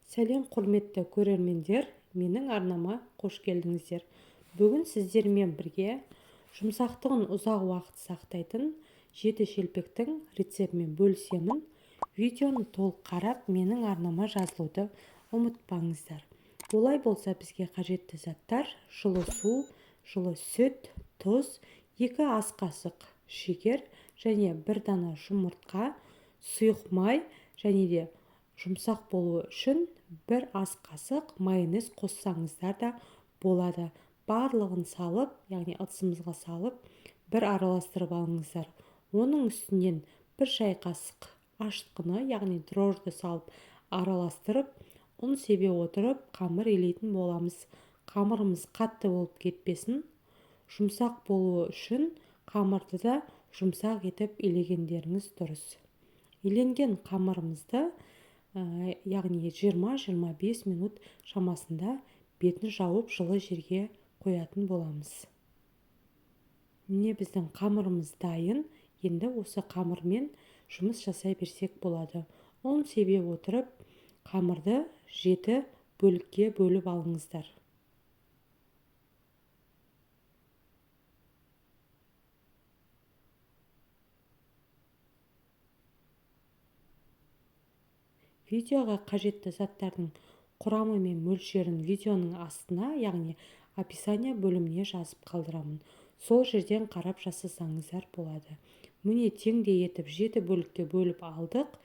Сәлем, құрметті көрермендер, менің арнама қош келдіңіздер. Бүгін сіздермен бірге жұмсақтығын ұзақ уақыт сақтайтын 7 шелпектің рецептімен бөлісемін. Видеоны толық қарап, менің арнама жазылуды ұмытпаңыздар. Олай болса, бізге қажетті заттар: жылы су, жылы сүт, тұз, 2 ас қасық шекер және 1 дана жұмыртқа, сұйық май және де жұмсақ болуы үшін 1 ас қасық майонез қоссаңыздар да болады. Барлығын салып, яғни ыдысымызға салып, бір араластырып алыңыздар. Оның үстінен 1 шай қасық ашытқыны, яғни дрожжды салып араластырып, ұн себе отырып қамыр илейтін боламыз. Қамырымыз қатты болып кетпесін, жұмсақ болуы үшін қамырды да жұмсақ етіп илегендеріңіз дұрыс. Иленген қамырымызды, яғни 20-25 минут шамасында бетін жауып жылы жерге қоятын боламыз. Міне, біздің қамырымыз дайын. Енді осы қамырмен жұмыс жасай берсек болады. Ұн себе отырып, қамырды 7 бөлікке бөліп алыңыздар. Видеоға қажетті заттардың құрамы мен мөлшерін видеоның астына, яғни описание бөліміне жазып қалдырамын. Сол жерден қарап жасасаңыздар болады. Міне, теңдей етіп 7 бөлікке бөліп алдық.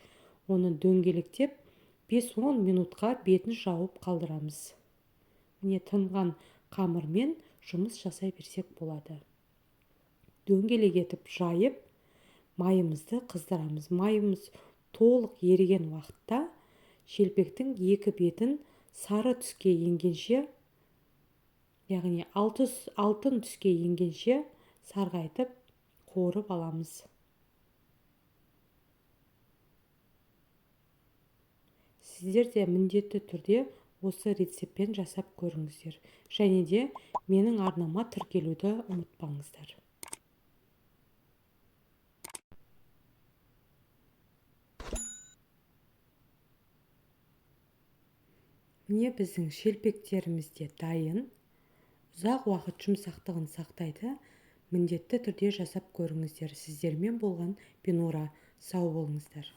Оны дөңгелектеп 5-10 минутқа бетін жауып қалдырамыз. Міне, тынған қамырмен жұмыс жасай берсек болады. Дөңгелек етіп жайып, майымызды қыздырамыз. Майымыз толық еріген уақытта шелпектің екі бетін сары түске енгенше, яғни алтын түске енгенше сарғайтып қуырып аламыз. Сіздер де міндетті түрде осы рецептпен жасап көріңіздер. Және де менің арнама тіркелуді ұмытпаңыздар. Міне, біздің шелпектеріміз де дайын. Ұзақ уақыт жұмсақтығын сақтайды. Міндетті түрде жасап көріңіздер. Сіздермен болған Бинура. Сау болыңыздар.